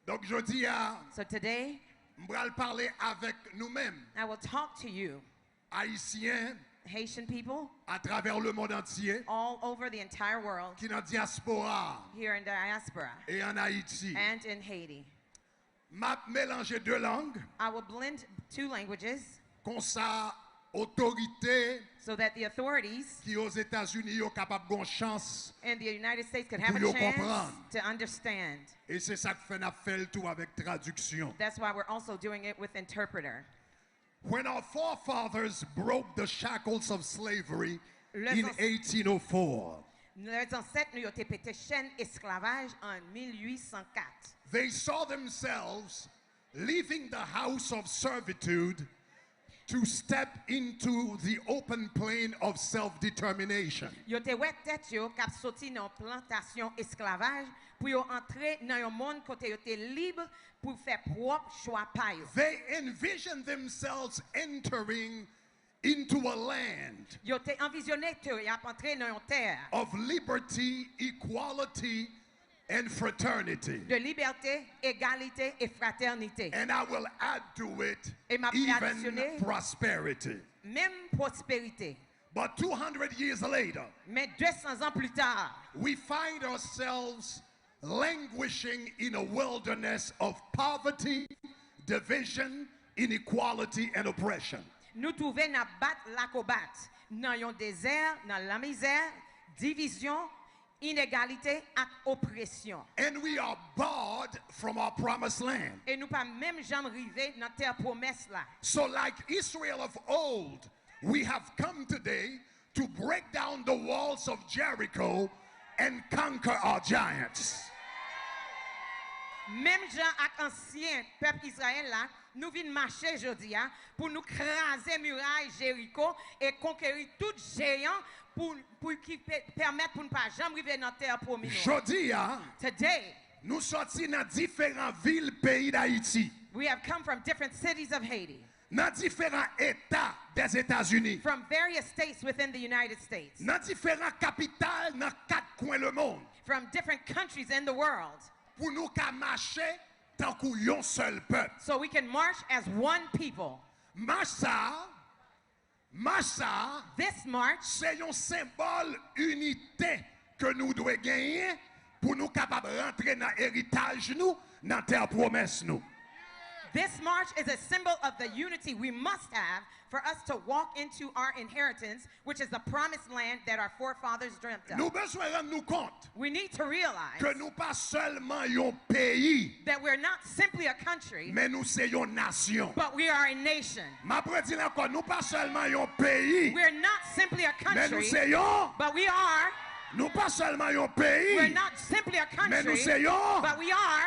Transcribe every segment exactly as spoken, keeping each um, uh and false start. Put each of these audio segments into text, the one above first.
Donk, jodi a, So today, m pral pale avèk nou menm, I will talk to you, Ayisyen, Haitian people, atravè lemonn antye, all over the entire world, ki nan dyaspora here in diaspora, e ann Ayiti. And in Haiti. M ap melanje de lang, I will blend two languages konsa otorite so that the authorities ki Ozetazini yo kapab gon chans in the United States could have pou a yo chance konprann. To understand. E se sa k fè n ap fè l tou avèk tradiksyon. That's why we're also doing it with interpreter. When our forefathers broke the shackles of slavery Lè in zans- eighteen oh four, Lè zansèt nou yo te pete chèn esklavaj an mil uit san kat. They saw themselves leaving the house of servitude to step into the open plain of self-determination. Yo te wè tèt yo k ap soti nan plantasyon esklavaj pou yo antre nan yon monn kote yo te lib pou fè pwòp chwa pa yo. They envisioned themselves entering into a land Yo te anvizyone ke y ap antre nan yon tè of liberty, equality, and fraternity. De libète, egalite e fratènite. And I will add to it E m ap even adisyone prosperity. Menm pwosperite. But two hundred years later, Men de san zan pli ta, we find ourselves languishing in a wilderness of poverty, division, inequality, and oppression. Nou twouve n ap bat lakobat nan yon dezè, nan lamizè, divizyon, inegalite ak opresyon. And we are barred from our promised land. E nou pa menm janm rive nan tè pwomès la. So, like Israel of old, we have come today to break down the walls of Jericho and conquer our giants. Menm jan ak ansyen pèp Izrayèl la, nou vin mache jodi a pou nou kraze miray Jeriko e konkeri tout jeyan pou, pou ki pe- pèmèt pou n pa janm rive nan tè pwomi nou. Jodi a, Today, nou sòti nan diferan vil peyi Dayiti, we have come from different cities of Haiti, nan diferan eta Dèzetazini, from various states within the United States, nan diferan kapital nan kat kwen lemonn, from different countries in the world, pou nou ka mache tankou yon sèl pèp. So we can march as one people. Mach sa a, mach sa a, This march se yon senbòl inite ke nou dwe genyen pou nou kapab rantre nan eritaj nou, nan tè pwomès nou. This march is a symbol of the unity we must have for us to walk into our inheritance, which is the promised land that our forefathers dreamt of. Nou bezwen rann nou kont We need to realize ke nou pa sèlman yon peyi, that we're not simply a country, men nou se yon nasyon. But we are a nation. M ap redi l ankò, nou pa sèlman yon peyi, We're not simply a men nou country, se yon. But we are. Nou pa sèlman yon peyi, We're not simply a men nou country, se yon. But we are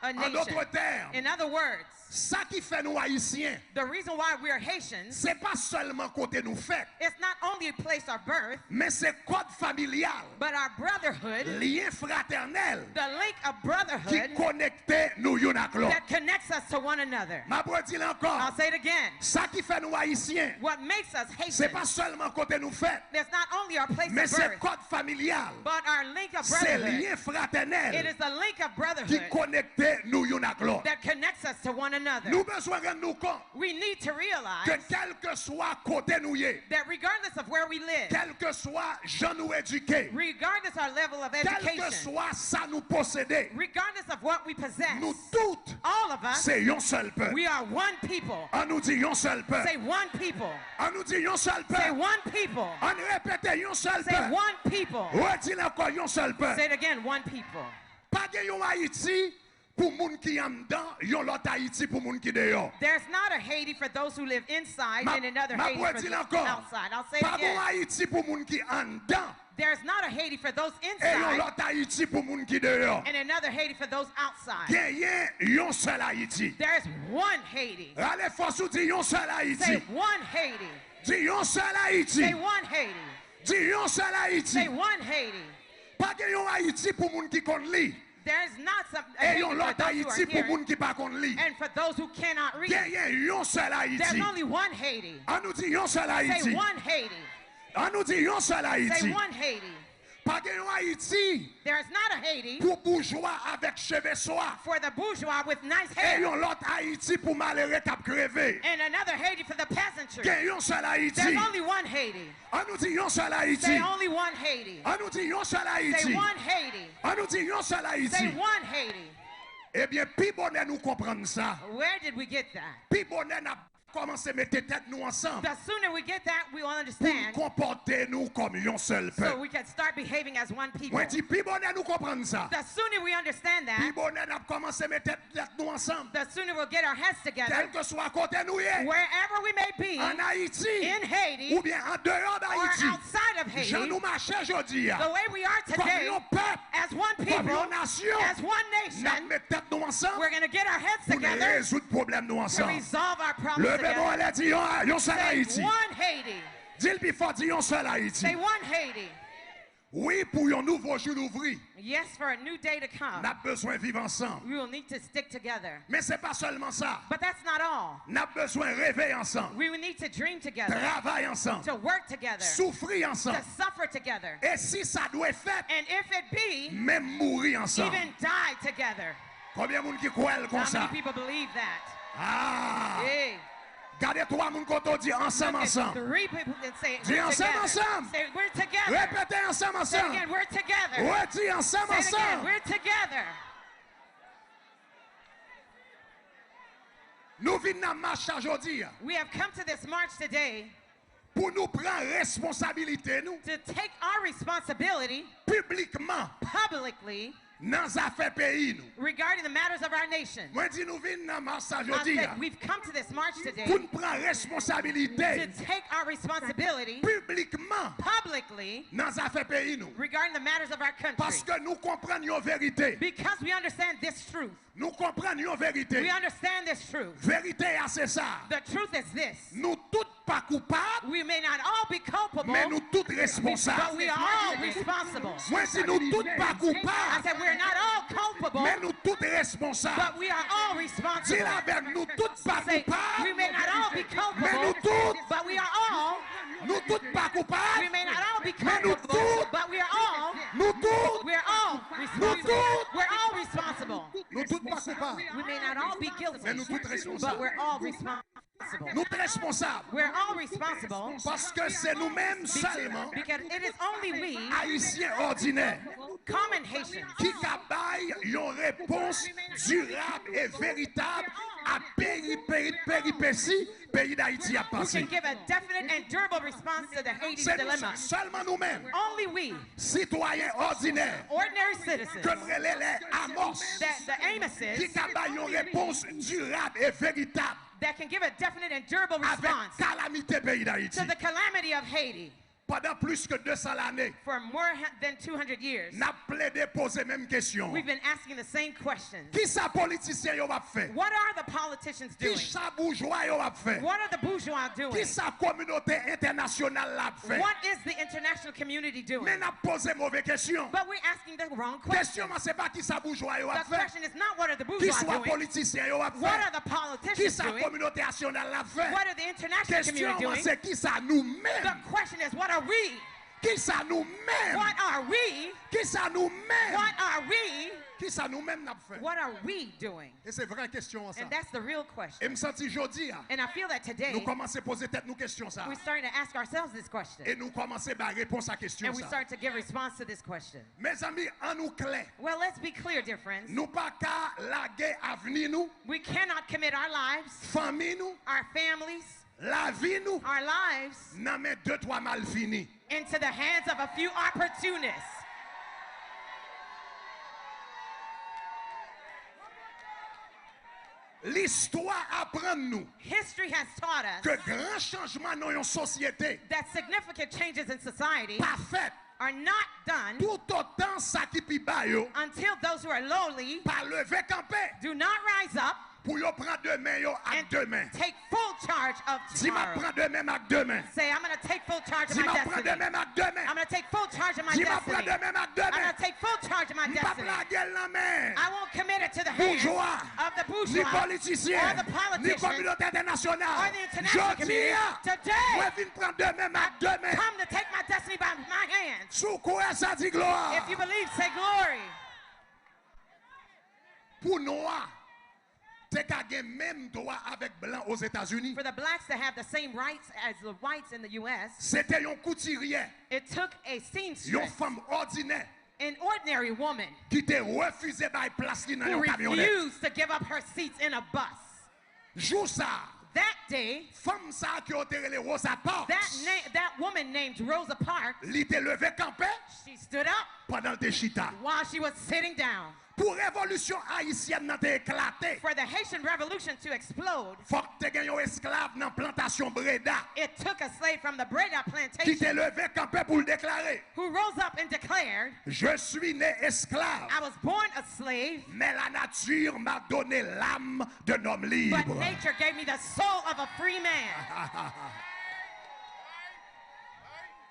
a An dòt nation. Tèm, In other words, sa ki fè nou Ayisyen, the reason why we're Haitians se pa sèlman kote nou fèt, is not only a place of birth, men se kòd familyal, but our brotherhood, lyen fratènèl the link of ki brotherhood konekte nou youn ak lòt. That connects us to one another. M ap redi l ankò. I'll say it again. Sa ki fè nou Ayisyen, What makes us se pa Haitians sèlman kote nou fèt, is not only our place men of se birth, kòd familyal, but our link of se brotherhood. Lyen fratènèl It is the link of ki brotherhood konekte nou youn ak lòt. That connects us to one another. Nou bezwen rann nou kont We need to ke realize kèlkeswa kote nou ye, that regardless of where we live, kèlkeswa jan nou edike, regardless our level of education, kèlkeswa sa nou posede, regardless of what we possess, nou tout all of us, se yon sèl pèp. We are one people. An nou di yon sèl pèp. Say one people. An nou di yon sèl Say pèp. One people. An repete yon sèl Say pèp. One people. Redi l ankò, yon sèl pèp. Say it again, one people. Pa gen yon Ayiti pou moun ki anndan, yon lòt Ayiti pou moun ki deyò. There's not a Haiti for those who live inside and another Haiti for those outside. I'll say it again. Pa gen yon Ayiti pou moun ki anndan. There's not a Haiti for those inside. E yon lòt Ayiti pou moun ki deyò. And another Haiti for those outside. Genyen yon sèl Ayiti. There's one Haiti. Rale fòs ou di yon sèl Ayiti. Say one Haiti. Di yon sèl Ayiti. Say one Haiti. Di yon sèl Ayiti. Say one Haiti. Pa gen yon Ayiti pou moun ki konn li. There's not some E yon lòt Ayiti pou moun ki pa konn li. And for those who cannot read. Genyen yon sèl Ayiti. There's only one Haiti. An nou di yon sèl Ayiti. Say one Haiti. An nou di yon sèl Ayiti. Say one Haiti. Pa gen yon Ayiti There is not a Haiti pou boujwa avèk cheve swa. For the bourgeois with nice hair. E yon lòt Ayiti pou malere k ap kreve. And another Haiti for the peasantry. Gen yon sèl Ayiti. There's only one Haiti. An nou di yon sèl Ayiti. Say only one Haiti. An nou di yon sèl Ayiti. Say one Haiti. An nou di yon sèl Ayiti. Say one Haiti. Ebyen, pi bonè nou konprann sa, Where did we get that? Pi bonè n ap kòmanse mete tèt nou ansanm. The sooner we get that, we will understand. Pou n konpòte nou kòm yon sèl pèp. So we can start behaving as one people. Mwen di, pi bonè nou konprann sa, The sooner we understand that, pi bonè n ap kòmanse mete tèt nou ansanm. The sooner we'll get our heads together. Kèlkeswa kote nou ye, Wherever we may be, an Ayiti, in Haiti, oubyen an deyò or Dayiti, outside of Haiti, jan nou mache jodi a, the way we are today, kòm yon pèp, as one people, kòm yon nasyon, as one nation, n ap met tèt nou ansanm, we're gonna get our heads together, pou n rezoud pwoblèm nou ansanm. To resolve our problems together. Leve men w anlè, di yon, yon sèl Ayiti. Say one Haiti. Di l pi fò, di yon sèl Ayiti. Say one Haiti. Wi, pou yon nouvo jou louvri, Yes, for a new day to come, n ap bezwen viv ansanm. We will need to stick together. Men se pa sèlman sa. But that's not all. N ap bezwen reve ansanm. We will need to dream together, Travay ansanm. To work together, Soufri ansanm. To suffer together. E si sa dwe fèt, And if it be, Menm mouri ansanm. Even die together. Konbyen moun ki kwè l How konsa? Many people believe that? Ah! Hey. Gade twa moun kote w, di ansanm, Look at ansanm. Three people and say, Di "We're ansanm, together." Ansanm. Say, "We're together." Repete ansanm, Say it ansanm. Again, "We're together." Redi ansanm, Say it again, ansanm. "We're together." Nou vin nan mach sa jodi a. We have come to this march today Pou nou pran responsabilite nou. To take our responsibility Piblikman. Publicly Nan zafè peyi nou. Regarding the matters of our nation. Mwen di nou vin nan mach sa jodi a. I said we've come to this march today Pou n pran responsabilite. To take our responsibility Piblikman. Publicly Nan zafè peyi nou. Regarding the matters of our country. Paske nou konprann yon verite. Because we understand this truth. Nou konprann yon verite. We understand this truth. Verite a se sa. The truth is this. Nou tout pa koupab, We may not all be culpable, men nou tout responsab. But we are all responsible. Mwen di nou tout pa koupab, I said we're not all culpable, men nou tout responsab. But we are all responsible. Di l avè m, nou tout pa Say, koupab, we may not all be culpable, men nou tout, but we are all. Nou tout pa koupab, we may not all be culpable, men nou tout, but we are all. Nou tout, we are all responsible. Nou tout, we're all responsible. Nou tout pa koupab. We may not all be guilty, men nou tout responsab. But we're all responsible. Nou t responsab. We're all responsible. Paske se nou menm sèlman, Because it is only we, Ayisyen òdinè, common Haitians, ki ka bay yon repons dirab e veritab a peri, peri, peripesi peyi Dayiti ap pase. Who can give a definite and durable response to the Haiti's dilemma. Se nou sèlman nou menm. Only we, sitwayen òdinè, ordinary citizens, ke m rele lè Amos, that the Amoses, ki ka bay yon repons dirab e veritab that can give a definite and durable response, avèk kalamite peyi Dayiti, to the calamity of Haiti. Pandan plis ke de san lane, For more ha- than two hundred years, n ap plede poze menm kesyon. We've been asking the same questions. Kisa politisyen yo ap fè? What are the politicians doing? Kisa boujwa yo ap fè? What are the bourgeois doing? Kisa kominote entènasyonal la ap fè? What is the international community doing? Men n ap poze move kesyon. But we're asking the wrong question. Kesyon an se pa kisa boujwa yo ap fè. The question is not what are the bourgeois doing? Kisa politisyen yo ap fè? What are the politicians doing? Kisa kominote entènasyonal la ap fè? What are the international community doing? Kesyon an se kisa nou menm? The question is what are we? Kisa nou menm? What are we? Kisa nou menm? What are we? Kisa nou menm n ap fè? What are we doing? E se vrè kesyon an sa. And that's the real question. E m santi jodi a, And I feel that today, nou kòmanse poze tèt nou kesyon sa. We're starting to ask ourselves this question. E nou kòmanse bay repons a kesyon sa. And we start to give response to this question. Mezanmi, an nou klè. Well, let's be clear, dear friends. Nou pa ka lage avni nou, We cannot commit our lives, fanmi nou, our families, lavi nou, our lives, nan men de twa malfini, into the hands of a few opportunists. Listwa aprann nou, History has taught us, ke gran chanjman nan yon sosyete, that significant changes in society, pa fèt, are not done, toutotan sa ki pi ba yo, until those who are lowly, pa leve kanpe, do not rise up, pou yo pran demen yo ak demen. Take full charge of tomorrow. Di, "M ap pran demen m ak demen." Say, "I'm gonna take full charge of my destiny." Di, "M ap pran demen m ak demen." I'm gonna take full charge of my destiny. Di, "M ap pran demen m ak demen." I'm gonna take full charge of my destiny. M p ap lage l nan men. I won't commit it to the hands boujwa, of the ni bourgeois politisyen, or the ni politician kominote entènasyonal. or the international Jodi a, community. Today, mwen vin pran demen m ak demen. Come to take my destiny by my hands. Si w kwè sa, di glwa. If you believe, say glory. Pou nwa te ka gen menm dwa avèk blan Ozetazini. For the blacks to have the same rights as the whites in the U S, Se te yon koutiryè, it took a yon seamstress, fanm òdinè, an ordinary woman, ki te refize bay plas li nan who yon kamyonèt. Refused to give up her seats in a bus. Jou sa a, That day, fanm sa a ke yo te rele Rosa Parks, that, na- that woman named Rosa Parks, li te leve kanpe she stood up pandan l te chita. While she was sitting down. Pou revolisyon ayisyèn nan te eklate, For the Haitian Revolution to explode, fòk te gen yon esklav nan plantasyon Breda it took a slave from the Breda ki te plantation leve kanpe pou l deklare, who rose up and declared, Je suis né esclave, I was born a slave, mais la nature m'a donné l'âme d'un homme libre. But nature gave me the soul of a free man.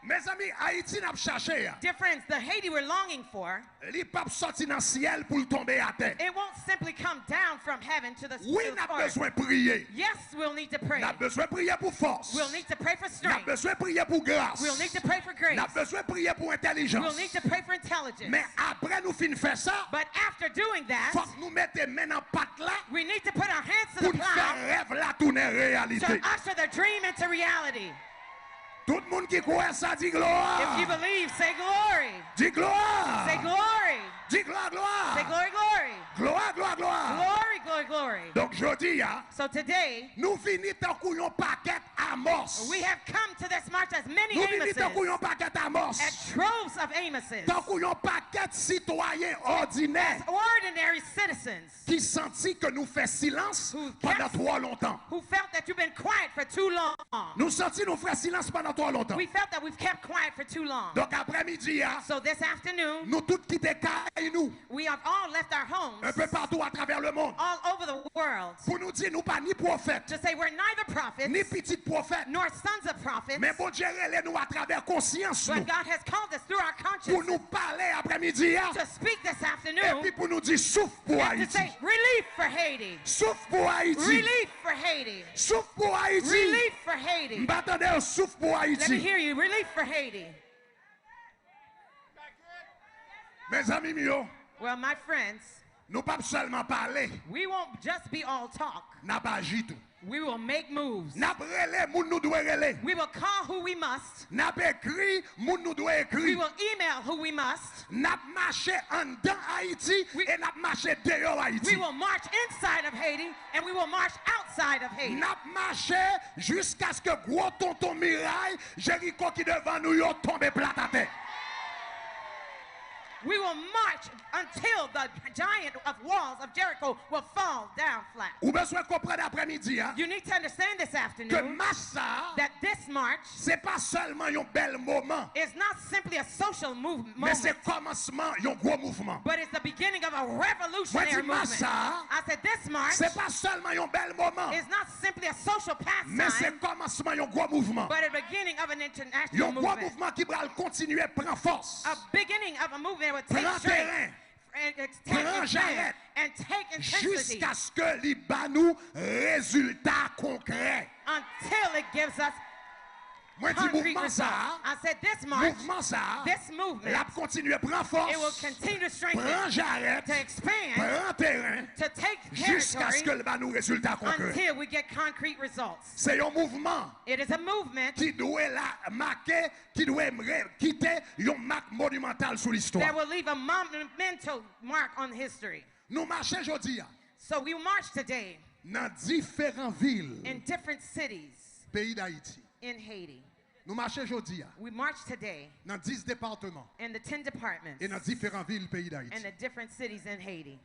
Mezanmi, Ayiti n ap chache a, Dear friends, the Haiti we're longing for, li p ap sòti nan syèl pou l tonbe atè. It won't simply come down from heaven to the Wi, to n ap earth. Bezwen priye. Yes, we'll need to pray. N ap bezwen priye pou fòs. We'll need to pray for N ap strength. Bezwen priye pou gras. We'll need to pray for grace. N ap bezwen priye pou entèlijans. We'll need to pray for intelligence. Men apre nou fin fè sa, But after doing that, fòk nou mete men nan pat la we need to put our hands to pou the n fè plow rèv la tounen to reyalite. Usher the dream into reality. Tout moun ki kwè sa, di glwa. If you believe, say glory. Di glwa. Say glory. Di glwa, glwa. Say glory, glory. Glwa, glwa, glwa. Glory, glory, glory. Donk, jodi a, So today, nou vini tankou yon pakèt Amos. We have come to this march as many Nou vini Amoses, tankou yon pakèt Amos. As droves of Amoses, Tankou yon pakèt sitwayen òdinè as ordinary citizens ki santi ke nou fè silans Who pandan kept- twò lontan. Who felt that you've been quiet for too long. Nou santi nou fè silans pandan twò lontan. We felt that we've kept quiet for too long. Donk, aprèmidi a, So this afternoon, nou tout kite kay nou we have all left our homes enpe patou atravè lemonn all over the world pou nou di nou pa ni pwofèt, to say we're neither prophets ni pitit pwofèt, nor sons of prophets, men Bondye rele nou atravè konsyans but nou God has called us through our pou conscience nou pale aprèmidi a, to speak this afternoon epi pou nou di souf pou and to Ayiti. Say relief for Haiti. Souf pou Ayiti. Relief for Haiti. Souf pou Ayiti. Relief for Haiti. M pa tande yo, souf pou Let me Ayiti. Hear you. Relief for Haiti. Mezanmi m yo, Well, my friends, nou p ap sèlman pale, we won't just be all talk. N ap aji tou. We will make moves. N ap rele moun nou dwe rele. We will call who we must. N ap ekri moun nou dwe We ekri. Will email who we must. N ap mache anndan Ayiti We- e n ap mache deyò Ayiti. We will march inside of Haiti and we will march outside of Haiti. N ap mache jiskaske gwo tonton miray Jeriko ki devan nou yo tonbe plat atè. We will march until the giant of walls of Jericho will fall down flat. Ou bezwen konprann aprèmidi a You need to understand this ke afternoon mach sa a that this march se pa sèlman yon bèl moman, is not simply a social movement, men se kòmansman yon gwo mouvman. But it's the beginning of a Mwen revolutionary di mach movement. Sa a I said this march se pa sèlman yon bèl moman, is not simply a social men se pastime, kòmansman yon gwo mouvman. But a beginning of an international Yon gwo movement. Mouvman ki pral kontinye pran fòs, A beginning of a movement that would take pran strength teren, and ex- take pran its land jarèt, and take intensity jiskaske li ba nou rezilta konkrè. Until it gives us Mwen di concrete mouvman sa results. A, I said this march, mouvman sa A, this movement, l ap kontinye pran fòs, It will continue to strengthen, pran jarèt, to expand, pran teren, to take jiskaske territory l ba nou rezilta konkrè. Until we get concrete results. Se yon mouvman It is a movement ki dwe la make, ki dwe re- kite yon mak monimantal sou listwa. That will leave a monumental mark on history. Nou mache jodi a. So we march today. Nan diferan vil In different cities peyi Dayiti. In Haiti. Nou mache jodi a. We march today. Nan dis depatman. In the ten departments. E nan diferan vil peyi Dayiti. And the different cities in Haiti.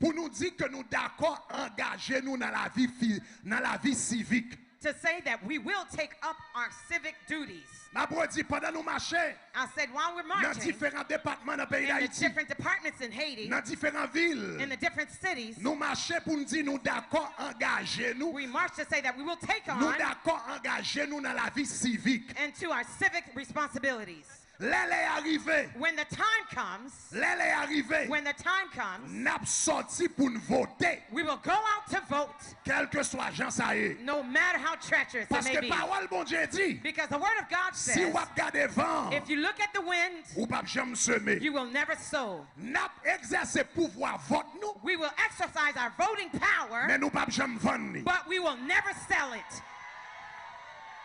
Pou nou di ke nou dakò angaje nou nan lavi fi, nan lavi sivik. To say that we will take up our civic duties. M ap redi, pandan nou mache I said while we're nan marching diferan depatman nan peyi in the Dayiti, different departments in Haiti, nan diferan vil, in the different cities, nou mache pou n di nou dakò angaje nou. We march to say that we will take Nou on dakò angaje nou nan lavi sivik. Into our civic responsibilities. Lè lè a rive, When the time comes, lè lè a rive, when the time comes, n ap sòti pou n vote. We will go out to vote, Kèlkeswa jan sa ye. No matter how treacherous it may Paske be. Pawòl Bondye di, Because the Word of God si says, w ap gade van an, If you look at the wind, ou p ap janm seme. You will never sow. N ap egzèse pouvwa vòt nou, We will exercise our voting power, men nou p ap janm vann li. But we will never sell it.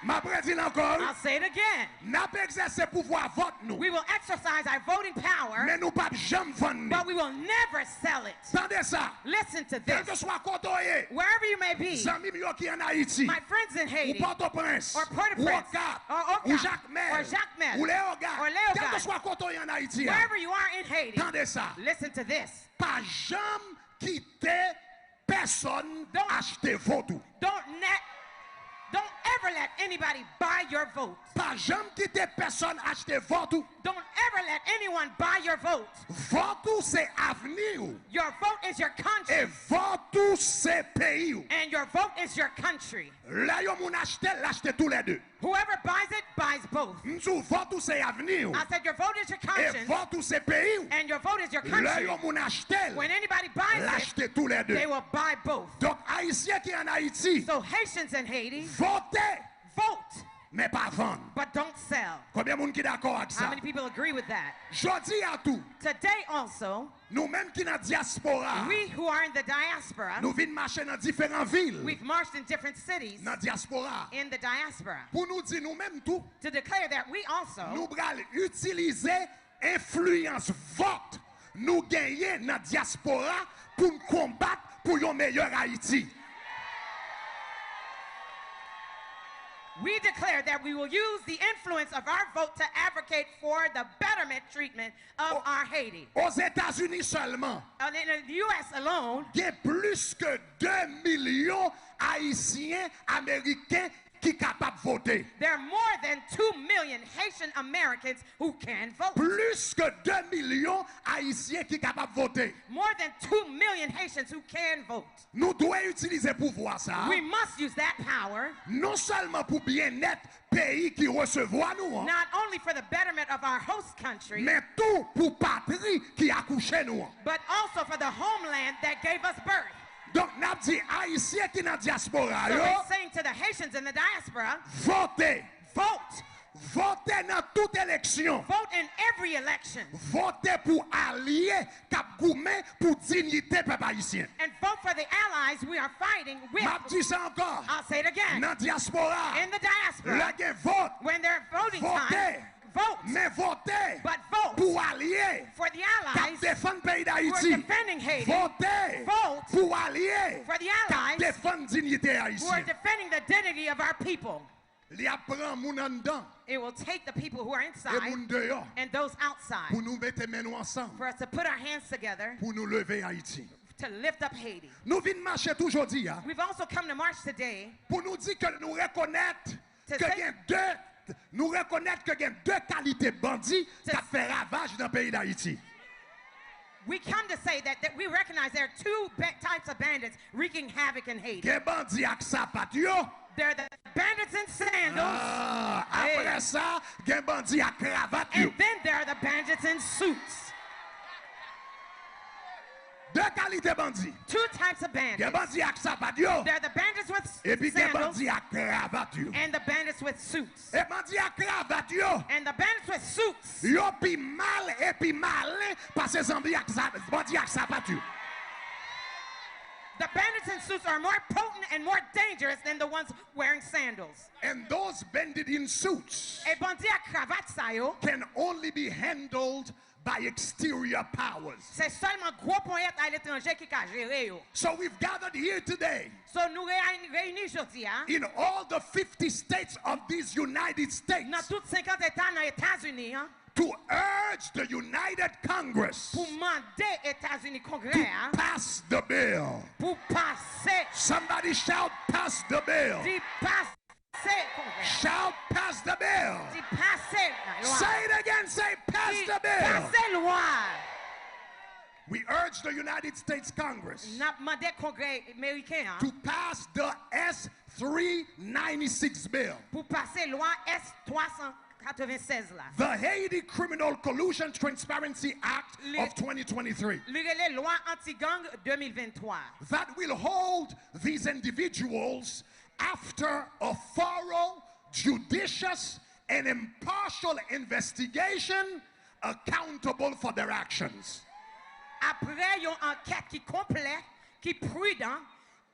M ap redi l ankò, wi. I'll say it again. N ap egzèse pouvwa vòt nou, We will exercise our voting power, men nou p ap janm vann li. But we will never sell it. Tande sa. Listen to this. Kèlkeswa kote w ye, Wherever you may be, zanmi m yo ki ann Ayiti, my friends in ou Haiti, Pòtoprens, or Port-au-Prince, ou Okap, or Okap, ou Jakmèl, or Jacmel, ou Leyogàn, or Leyogàn, kèlkeswa kote w ye ann Ayiti a, wherever you are in Haiti, tande sa. Listen to this. Pa janm kite pèsonn Don't- achte vòt ou. Don't net, don't ever let anybody buy your vote. Pa janm kite pèsonn achte vòt ou. Don't ever let anyone buy your vote. Vòt ou se avni w. Your vote is your E conscience, vòt ou se peyi w. And your vote is your country. Lè yon moun achte l, l achte toulède. Whoever buys it buys both. M di w, vòt ou se avni w. I said your vote is your E conscience, vòt ou se peyi w. And your vote is your Lè country. Yon moun achte l, When anybody buys l it, achte toulède. They will buy both. Donk, Ayisyen ki ann Ayiti, So Haitians in Haiti, vote, vote, men pa vann. But don't sell. Konbyen moun ki dakò ak sa? How many people agree with that? Jodi a tou, Today also, nou menm ki nan dyaspora, we who are in the diaspora, nou vin mache nan diferan vil we've marched in different cities nan dyaspora in the diaspora pou nou di nou menm tou, to declare that we also nou pral itilize enfliyans vòt nou genyen nan dyaspora pou n konbat pou yon meyè Ayiti. We declare that we will use the influence of our vote to advocate for the betterment treatment of our Haiti. Ozetazini sèlman, And in the U S alone, gen plis ke de milyon Ayisyen Ameriken ki kapab vote. There are more than two million Haitian Americans who can vote. Plis ke de milyon Ayisyen ki kapab vote. More than two million Haitians who can vote. Nou dwe itilize pouvwa sa a, We must use that power non sèlman pou byennèt peyi ki resevwa nou an, not only for the betterment of our host country, men tou pou patri ki akouche nou an. But also for the homeland that gave us birth. Donk, n ap di Ayisyen ki nan dyaspora So yo, we're saying to the Haitians in the diaspora, vote. Vote. Vote nan tout eleksyon. Vote in every election. Vote pou alye k ap goumen pou diyite pèp ayisyen. And vote for the allies we are fighting with. M ap di sa ankò. I'll say it again. Nan dyaspora, In the diaspora, lè gen vòt, When there's voting vote. Time, vote. Men vote But vote pou alye for the k ap allies defann peyi who are Dayiti. Defending Haiti. Vote Vote pou alye For the k ap allies defann diyite Who are ayisyen. Defending the dignity of our people. Li ap pran moun anndan It will take the people who are e inside moun deyò And those outside pou nou mete men nou ansanm for us to put our hands together pou nou leve Ayiti. To lift up Haiti. Nou vin mache tou jodi a We've also come to march today pou nou di ke nou rekonèt To ke say- gen de nou rekonèt ke gen de kalite bandi To- k ap fè ravaj nan peyi Dayiti. We come to say that, that we recognize there are two ba- types of bandits wreaking havoc in Haiti. Gen bandi ak sapat yo. There are the bandits in sandals, Ah, apre sa, gen bandi ak kravat yo. And then there are the bandits in suits. De kalite bandi. Two types of Gen bandits. Bandi ak sapat yo. There are the bandits with Epi gen sandals bandi ak kravat yo. And the bandits with suits. E bandi ak kravat yo, And the bandits with suits. Yo pi mal e pi malen pase zanbi ak sa- bandi ak sapat yo. The bandits in suits are more potent and more dangerous than the ones wearing sandals. And those bandits in suits E bandi ak kravat sa yo, can only be handled by exterior powers. Se sèlman gwo ponyèt aletranje ki ka jere yo. So we've gathered here today So nou reyini, reyini jodi a in all the fifty states of these United States nan tout senkant eta nan Etazini an to urge the United Congress pou mande Etazini Kongrè to a pass the bill. Pou pase. Somebody shout, "Pass the bill." Di pase Kongrè. Shout, "Pass the bill." Di pase lwa. Say it again, say, "Pass Di the bill." Pase lwa. We urge the United States Congress N ap mande Kongrè Meriken an to pass the S three ninety-six bill. Pou pase lwa S twa san katrevennsèz la. The Haiti Criminal Collusion Transparency Act of twenty twenty-three. Li rele Lwa Anti-Gang de mil venntwa. That will hold these individuals, after a thorough, judicious, and impartial investigation, accountable for their actions. Apre yon ankèt ki konplè, ki pridan,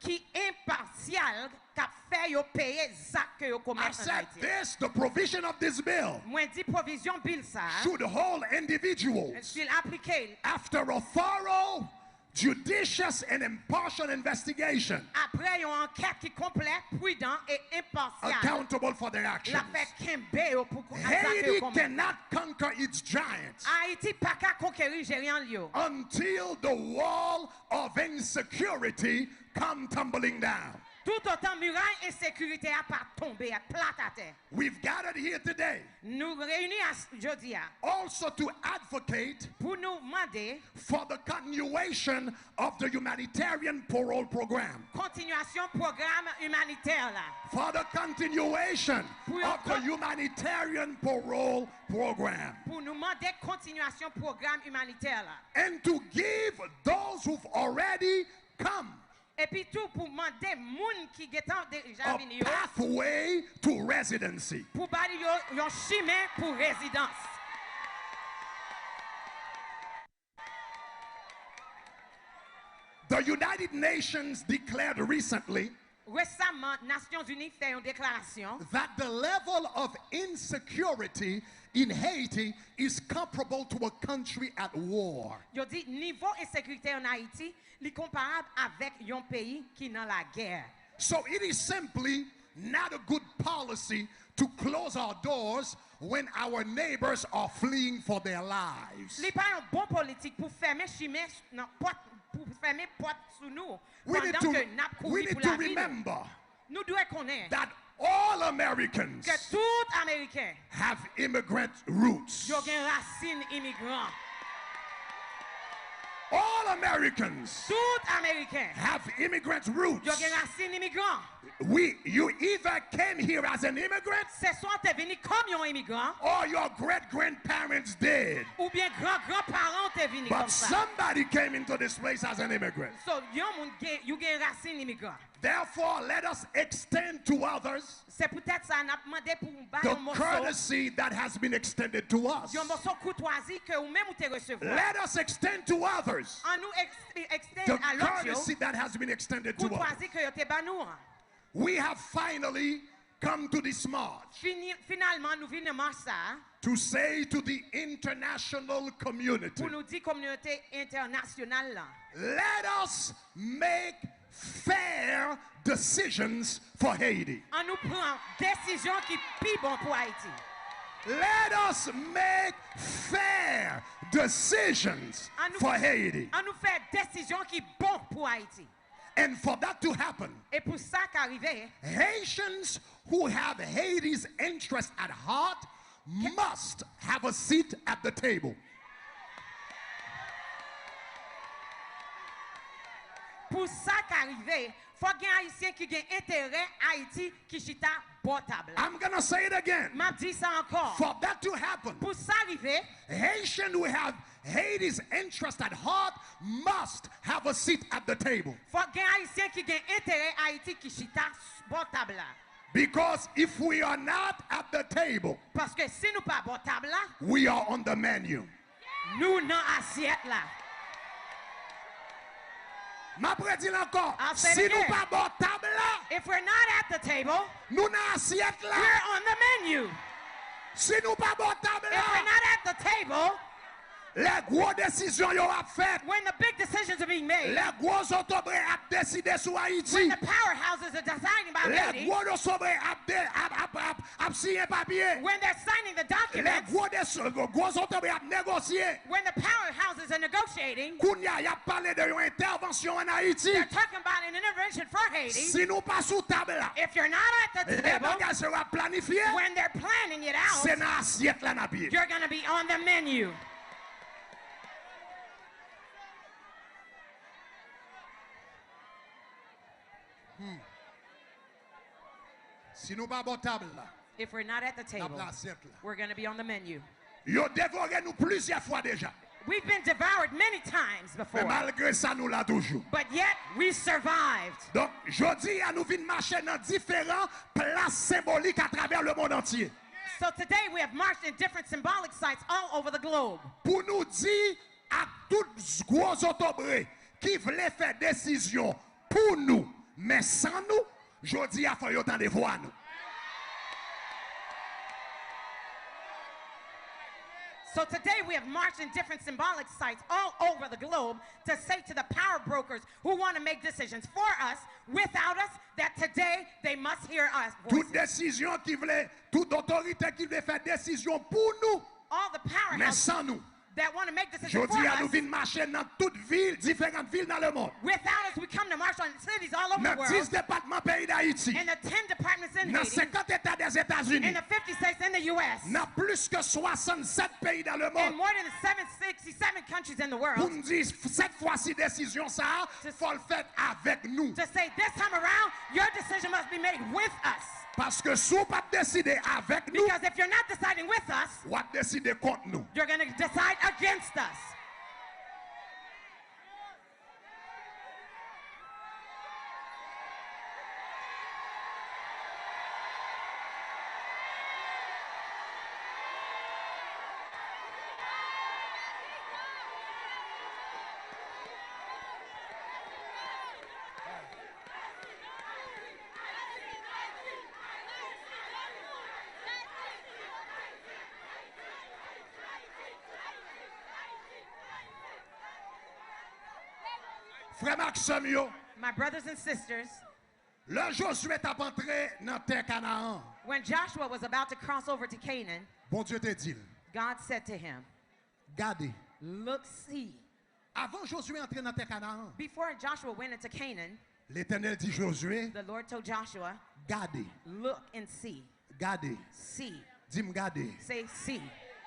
ki enpasyal, k ap fè yo peye zak ke yo komèt ann Ayiti. I said this, the provision of this bill Mwen di pwovizyon bil sa a, should hold individuals, si l aplike, after a thorough, judicious, and impartial investigation, apre yon ankèt ki konplè, pridan e enpasyal, accountable for their actions. L ap fè kenbe yo pou zak ke yo komèt. Haiti cannot conquer its giants. Ayiti pa ka konkeri jeyan l yo. Until the wall of insecurity come tumbling down. Toutotan miray ensekirite a pa tonbe, a plat atè. We've gathered here today Nou reyini a s- jodi a also to advocate pou nou mande for the continuation of the humanitarian parole program. Kontinyasyon pwogram imanitè la. For the continuation Pou yo of the kon- humanitarian parole program. Pou nou mande kontinyasyon pwogram imanitè la. And to give those who've already come Epi tou pou mande moun ki gentan deja a vini yo pathway to residency. Pou ba yo yon chimen pou rezidans. The United Nations declared recently Resaman, Nasyonzini fè yon deklarasyon that the level of insecurity in Haiti is comparable to a country at war. Yo di nivo ensekirite ann Ayiti, li konparab avèk yon peyi ki nan lagè. So it is simply not a good policy to close our doors when our neighbors are fleeing for their lives. Li pa yon bon politik pou fèmen chimen nan pòt, pou fèmen pòt sou nou pandan ke n ap kouri pou lavi nou. We need to remember Nou dwe konnen that all Americans ke tout Ameriken have immigrant roots. Yo gen rasin imigran. All Americans Tout Ameriken have immigrant roots. Yo gen rasin imigran. We, you either came here as an immigrant Se swa w te vini kòm yon imigran, or your great grandparents did. Oubyen gran gran paran w te vini kòm sa. But somebody came into this place as an immigrant. So, yon moun gen, yo gen rasin imigran. Therefore, let us extend to others Se poutèt sa, n ap mande pou w bay the yon moso, courtesy that has been extended to us. Yon moso koutwazi ke ou menm ou te resevwa. Let us extend to others An nou eks-, ekstend the a lòt yo courtesy that has been extended to us. Koutwazi ke yo te ban nou an. We have finally come to this march Fini, finalman, nou vin nan mach sa a to say to the international community, pou nou di kominote entènasyonal la, let us make fair decisions for Haiti. An nou pran desizyon ki pi bon pou Ayiti. Let us make fair decisions An nou, for Haiti. An nou fè desizyon ki bon pou Ayiti. And for that to happen, E pou sa ka rive, Haitians who have Haiti's interest at heart must have a seat at the table. Pou sa ka rive, fòk gen Ayisyen ki gen enterè Ayiti ki chita bò tab la. I'm gonna say it again. M ap di sa ankò. For that to happen, Pou sa rive, Haitian who have Haiti's interest at heart must have a seat at the table. Fòk gen Ayisyen ki gen enterè Ayiti ki chita s- bò tab la. Because if we are not at the table, Paske si nou pa bò tab la, we are on the menu. Nou nan asyèt la. M ap redi l ankò. I'll say it again. Si nou pa bò tab la, If we're not at the table, nou nan asyèt la. We're on the menu. Si nou pa bò tab la, If we're not at the table, lè gwo desizyon yo ap fèt, when the big decisions are being made, lè gwo zotobre ap deside sou Ayiti, when the powerhouses are deciding about Haiti, lè gwo zotobre ap, de, ap, ap, ap, ap siyen papye, when they're signing the documents, lè gwo, de, gwo zotobre ap negosye, when the powerhouses are negotiating, kounye a y ap pale de yon entèvansyon ann Ayiti. They're talking about an intervention for Haiti. Si nou pa sou tab la, If you're not at the table, lè bagay sa yo ap planifye, when they're planning it out, se nan asyèt la n ap ye. You're gonna be on the menu. Hmm. Si nou pa bò tab la, If we're not at the n ap table, nan asyèt la. We're going to be on the menu. Yo devore nou plizyè fwa deja. We've been devoured many times Men before, malgre sa, nou la toujou. But yet we survived. Donk, jodi a, nou vin mache nan diferan plas senbolik atravè lemonn antye. So today we have marched in different symbolic sites all over the globe. Pou nou di ak tout gwo zotobre ki vle fè desizyon pou nou, men san nou, jodi a, fò yo tande vwa nou. So today we have marched in different symbolic sites all over the globe to say to the power brokers who want to make decisions for us, without us, that today they must hear us. Tout desizyon ki vle, tout otorite ki vle fè desizyon pou nou, All the men powerhouses san nou. That want to make decisions for Jodi a, nou us. Vin mache nan tout vil, diferan vil nan lemonn. Without us, we come to march on cities all over the Nan dis world. Depatman peyi Dayiti. In the ten departments in Nan Haiti. senkant Eta Dèzetazini. In the fifty states in the U S. Nan plis ke swasannsèt peyi nan In lemonn. More than seven sixty-seven countries in the Pou world. M di, sèt fwa si desizyon sa a, fò l fèt avèk nou. To say this time around, your decision must be made with us. Paske si w p ap deside avèk nou, Because if you're not deciding with us, w ap deside kont nou. You're going to decide against us. Frè m ak sè m yo, My brothers and sisters, lè Jozye t ap antre nan tè Kanaan, when Joshua was about to cross over to Canaan, Bondye te di l, God said to him, Gade, Look, see. Avan Jozye antre nan tè Kanaan, Before Joshua went into Canaan, Letènèl di Jozye, the Lord told Joshua, Gade, Look and see. Gade. See. Di m, Gade. Say, See.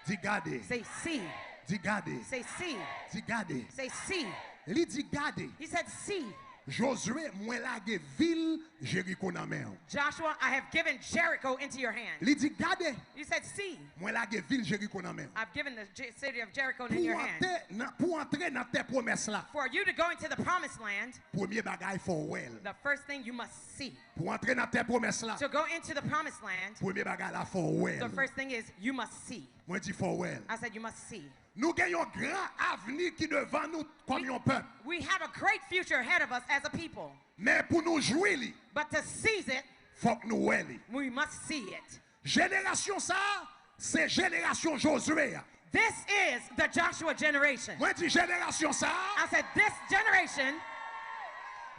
Di, Gade. Say, See. Di, Gade. Say, See. Di, Gade. Say, See. Li di, Gade, He said, See. Jozye, mwen lage vil Jeriko nan men w. Joshua, I have given Jericho into your hand. Li di, Gade, He said, See, mwen lage vil Jeriko nan men w. I've given the J- city of Jericho Pou in your w hand. antre nan, pou w antre nan tè pwomès la, For you to go into the promised land, premye bagay fò w wè l. The first thing you must see. Pou w antre nan tè pwomès la, To go into the promised land, premye bagay la fò w wè the l. First thing is you must see. Mwen di fò w wè l. I said, You must see. Nou gen yon gran avni ki devan nou kòm yon pèp. We have a great future ahead of us as a people. Men pou nou jwi li, But to seize it, fòk nou wè li. We must see it. Jenerasyon sa a, se jenerasyon Jozye a. This is the Joshua generation. Mwen di jenerasyon sa a, I said, This generation,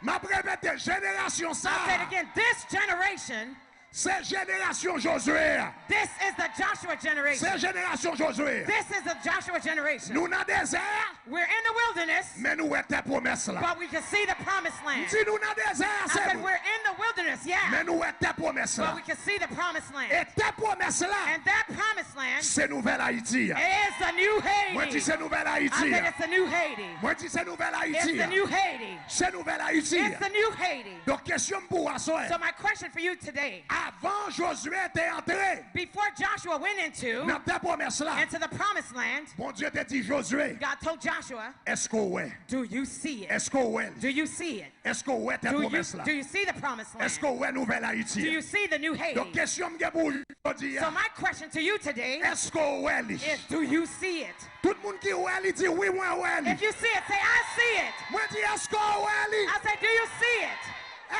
m ap repete, jenerasyon sa I said a, again, this generation, se jenerasyon Jozye a. This is the Joshua generation. Se jenerasyon Jozye a. This is the Joshua generation. Nou nan dezè a, We're in the wilderness, men nou wè tè pwomès la. But we can see the promised M land. Di nou nan dezè a, I se said, vre. We're in the wilderness, yeah. Men nou wè tè pwomès But la. We can see the promised land. E tè pwomès la, And that promised land se nouvèl Ayiti a. Is the new Haiti. Mwen di se nouvèl I Ayiti said, a. It's the new Haiti. Mwen di se nouvèl It's Ayiti the a. New Haiti. Se nouvèl Ayiti It's a. The new Haiti. Donk kesyon m pou w aswè. So my question for you today, Avan Jozye te antre Before Joshua went into nan tè pwomès la, into the promised land, Bondye te di Jozye, God told Joshua, Èske w wè? Do you see it? Èske w wè Do li? You see it? Èske w wè tè Do you, pwomès la? Do you see the promised land? Èske w wè nouvèl Do Ayiti a? You see the new Haiti? Donk kesyon m gen pou w jodi So a, my question to you today èske w wè li? Is, Do you see it? Tout moun ki wè li, di, Wi, mwen wè li. If you see it, say, I see it. Mwen di, Èske w wè li? I say, Do you see it?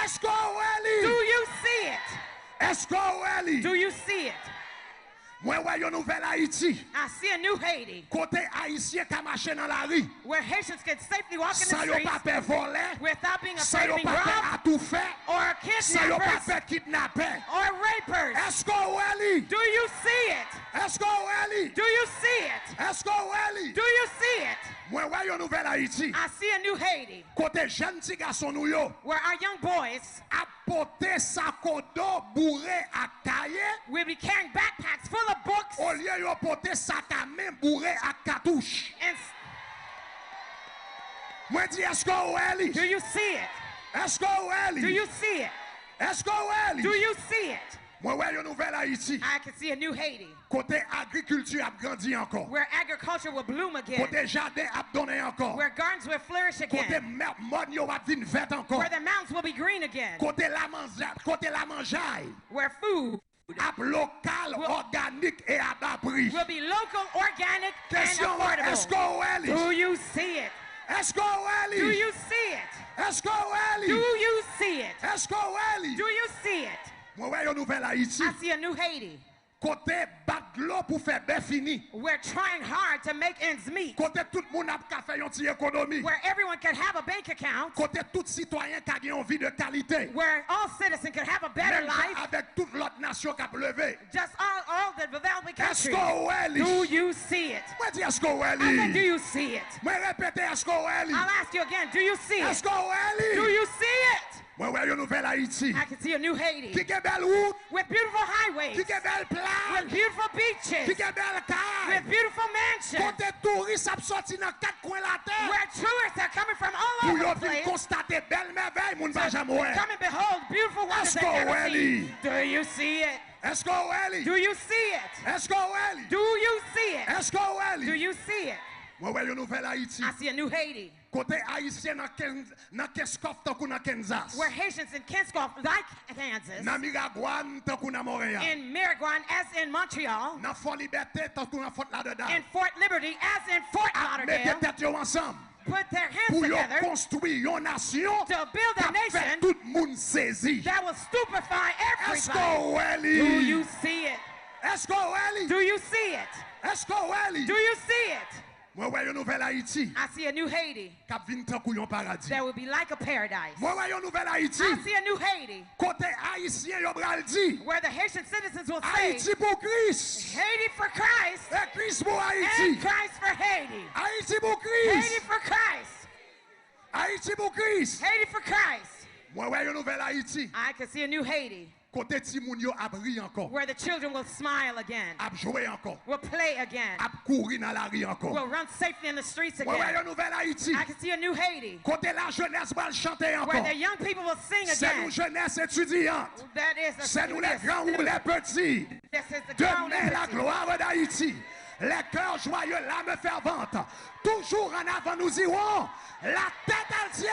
Èske w wè li? Do you see it? Èske w wè li? Do you see it? Mwen wè yon nouvèl Ayiti. I see a new Haiti. Kote Ayisyen ka mache nan lari Where Haitians can safely walk in the san yo pa streets pè vòlè, Without being san afraid yo of being pa pè robbed atoufè, Or san yo pa kidnappers pè kidnapè. Or rapers. Èske w wè li? Do you see it? Èske w wè li? Do you see it? Èske w wè li? Do you see it? Mwen wè yon nouvèl Ayiti. I see a new Haiti. Kote jèn ti gason nou yo Where our young boys ap pote sakodo boure ak kaye will be carrying backpacks full of books olye yo pote sakamen boure ak katouch. and Mwen di, èske w wè li? Do you see it? Èske w wè li? Do you see it? Èske w wè li? Do you see it? Mwen wè yon nouvèl Ayiti. I can see a new Haiti kote agrikilti ap grandi ankò, where agriculture will bloom again, kote jaden ap donnen ankò, where gardens will flourish kote again, mè- mòn yo ap vin vèt ankò, where the mountains will be green again, kote lamanjay, kote lamanjay where food ap lokal, òganik e a ba pri. Will be local, organic, and Kesyon mwen, èske affordable. w wè li? Do you see it? Èske w wè li? Do you see it? Èske w wè li? Do you see it? Èske w wè li? Do you see it? Mwen wè yon nouvèl Ayiti. I see a new Haiti Kote bat dlo pou fè bè fini. Where trying hard to make ends meet, Kote tout moun ap ka fè yon ti ekonomi. Where everyone can have a bank account, Kote tout sitwayen ka gen yon vi de kalite. Where all citizens can have a better Menm jan life, avèk tout lòt nasyon k ap leve. Just all, all the developing Èske countries. w wè li? Do you see it? Mwen di èske w wè I said, do li? You see it? Mwen repete èske w wè li? I'll ask you again, do you see it? Èske w wè li? Do you see it? Mwen wè yon nouvèl Ayiti I can see a new Haiti ki gen bèl wout, with beautiful highways, ki gen bèl with plaj, beautiful ki beaches, gen bèl kay, with beautiful mansions, kote touris ap soti nan kat kwen latè where tourists are coming from all pou over yo the vin place konstate bèl mèvèy moun pa janm wè. Come and behold beautiful wonders Èske they've w never wè seen. Li? Do you see it? Èske w wè li? Do you see it? Èske w wè li? Do you see it? Èske w wè Do li? You see it? Mwen wè yon nouvèl Ayiti I see a new Haiti kote Ayisyen nan Ken- nan Kenskòf tankou nan Kenzas, where Haitians in Kenskòf, like Kansas, nan Miragwàn tankou nan Montréal, in Miragwàn as in Montreal, nan Fò Libète tankou nan Fòt Ladòdal, in Fort Liberty as in Fort ap mete Lauderdale, tèt yo ansanm put their hands pou yo together konstwi yon nasyon to build k a ap fè nation tout moun sezi. That will stupefy Èske everybody. w wè li? Do you see it? Èske w wè li? Do you see it? Èske w wè li? Do you see it? Mwen wè yon nouvèl Ayiti I see a new Haiti k ap vin tankou yon paradi. That will be like a paradise. Mwen wè yon nouvèl Ayiti I see a new Haiti kote Ayisyen yo pral di where the Haitian citizens will say, Ayiti pou Kris Haiti for Christ e Kris pou and Ayiti. Christ for Haiti. Ayiti pou Haiti Kris. For Christ. Ayiti pou Kris. Haiti for Christ. Mwen wè yon nouvèl Ayiti I can see a new Haiti kote timoun yo ap ri ankò, where the children will smile again, ap jwe ankò, will play again, ap kouri nan lari ankò. Will run safely in the streets Mwen wè again. Yon nouvèl Ayiti I can see a new Haiti kote lajenès pral chante where ankò. the young people will sing Se nou again. Jenès etidyan. That is a Se nou les student grands ou student. Les petits. This is the ground Demain, la entity. Gloire d'Haïti. Les cœurs joyeux, l'âme fervente. Toujours en avant, nous irons. La tête altière.